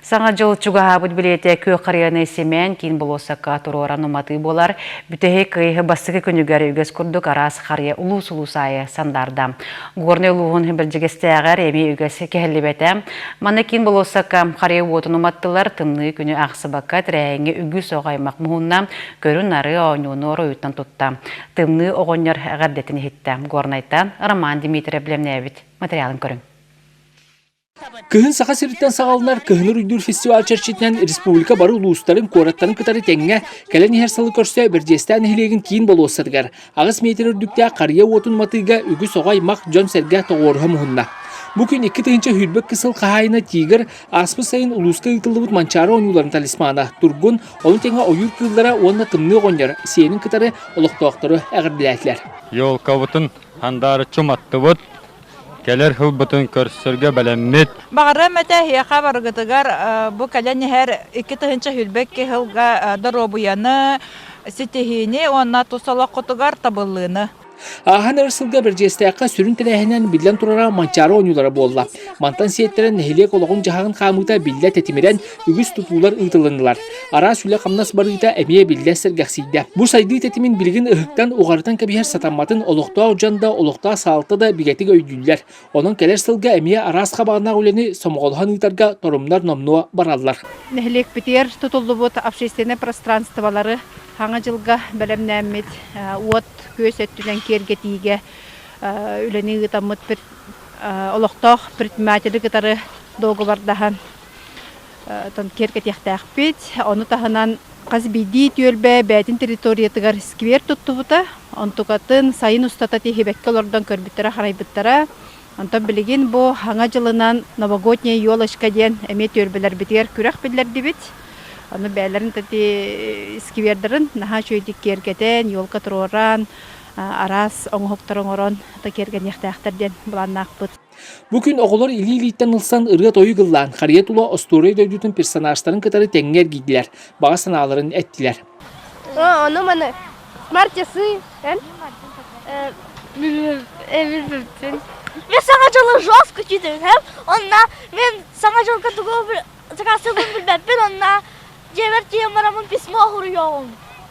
Саҥа дьыл чугаһаабыт билиэтэ күөх харыйаны симээн киин болуоссакка туруоран уматыы буолар. Бүтэһик ый бастакы күнүгэр үгэс курдук араас харыйа улуус-улуус аайы сандаарда. Горнай улууһун Бэрдьигэстээҕэр эмиэ үгэс кэһиллибэтэ. Манна киин болуоссакка харыйа уотун уматтылар, тымныы күнү аахсыбакка тэрээһиҥҥэ үгүс оҕо аймах муһунна, көрүн-нары оонньууну оройуттан тутта. Тымныы оҕонньор эҕэрдэтин иһиттэ. Горнайтан Роман Дмитриев бэлэмнээбит материалын көрүҥ. Кыһын Саха сириттэн саҕаланар Кыһын уруйдуур фестиваль чэрчитинэн республика бары улуустарын, куораттарын кытары тэҥҥэ кэлэн иһэр сылы көрсө Бэрдьиэстээх нэһилиэгин киин болуоссатыгар 8 метр үрдүктээх харыйа уотун матыыга үгүс оҕо аймах дьон-сэргэ тоҕуоруһа муһунна. Бу күн 2022 сыл хаһаайына Тигр ааспыт сайын улууска ыытыллыбыт Манчаары оонньууларын талисмана Тургун, ону тэҥэ ойуур кыыллара уонна Тымныы оҕонньор сиэнин кытары олохтоохтору эҕэрдэлээтилэр. Елкабытын хандаарыччы уматтыбыт, Кэлэр сылбытын көрсөргө бэлэммит. Баҕарыам этэ эһиэхэ барыгытыгар бу кэлэн иһэр 2022 сылга доруобуйаны, ситиһиини уонна тус олоххутугар табыллыыны. Ааһан эрэр сылга Бэрдьиэстээххэ сүрүн тэрээһинэн биллэн турара Манчаары оонньуулара буолла. Мантан сиэттэрэн нэһилиэк олоҕун-дьаһаҕын хаамыыта биллэ тэтимирэн, үгүс тутуулар ыытылыннылар. Араас үлэ-хамнас барыыта эмиэ биллэ сэргэхсийдэ. Бу сайдыы тэтимин билигин ыһыктан уҕарытан кэбиһэр сатамматын олохтоох дьон да, олохтоох салалта да бигэтик өйдүүллэр. Онон кэлэр сылга эмиэ араас хабааннаах үлэни сомоҕолоһон ыытарга торумнар номнуо бараллар. Нэһилиэкпитигэр тутуллубут общественнай пространстволары хаҥа дьылга бэлэмнээммит уот-күөс өттүнэн киэргэтиигэ үлэни ыытаммыт олохтоох предприниматели кытары дуогабардаһан киэргэтиэхтээхпит. Ону таһынан хас биирдии түөлбэ бэйэтин территориятыгар сквер туттубута. Онтукатын сайын устата тиһибэккэ олордон көрбүттэрэ-харайбыттара. Онтон билигин бу Саҥа дьылынан Новогодняя елочка диэн эмиэ түөлбэлэрбитигэр күрэх биллэрдибит. Ону бэйэлэрин ити сквердарын наһаа үчүгэйдик киэргэтэн, елка туруоран, араас оҥоһуктары оҥорон киэргэниэхтээхтэр диэн былааннаахпыт. Бу күн оҕолор илии-илииттэн ылсан ырыа-тойук ыллаан, харыйа тула остуоруйа дойдутун персонажтарын кытары тэҥҥэ эргийдилэр, баҕа санааларын эттилэр. Ону маны смарт-часы эн Мен саҥа дьылы жестко күүтүбүт онно мен саҥа дьылга тугу заказывын билбэппин онно дьиэбэр тиийэн бараммын письмо суруйуоҕум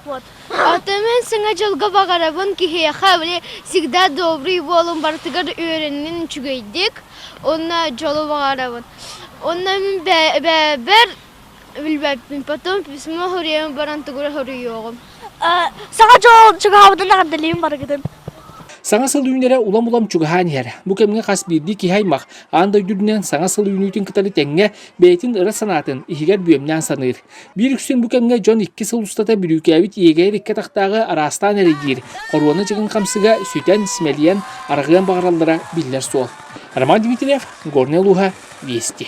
вот Ата мен саҥа дьылга баҕарабын киһиэхэ били всегда добрый буолун барытыгар үөрэннин үчүгэйдик уонна дьолу баҕарабын. Онно мин бэйэбэр билбэппин потом письмо суруйан баран тугу эрэ суруйуоҕум. Саҥа дьол чугаһаабытын эҕэрдэлиибин барыгытын. Саҥа сыл үүнэрэ улам-улам чугаһаан иһэр. Бу кэмҥэ хас биирдии киһи аймах аан дойду үрдүнэн саҥа сыл үүнүүтүн кытары тэҥҥэ бэйэтин ыра санаатын иһигэр бүөмнээн саныыр. Биир үксүн бу кэмҥэ дьон икки сыл устата бүрүүкээбит иэгэйэр икки атахтааҕы араастаан эрэйдиир, хоруона дьыгын хамсыга сүтэн, симэлийэн, араҕыан баҕараллара биллэр суол. Роман Дмитриев, Горнай улууһа, Вести.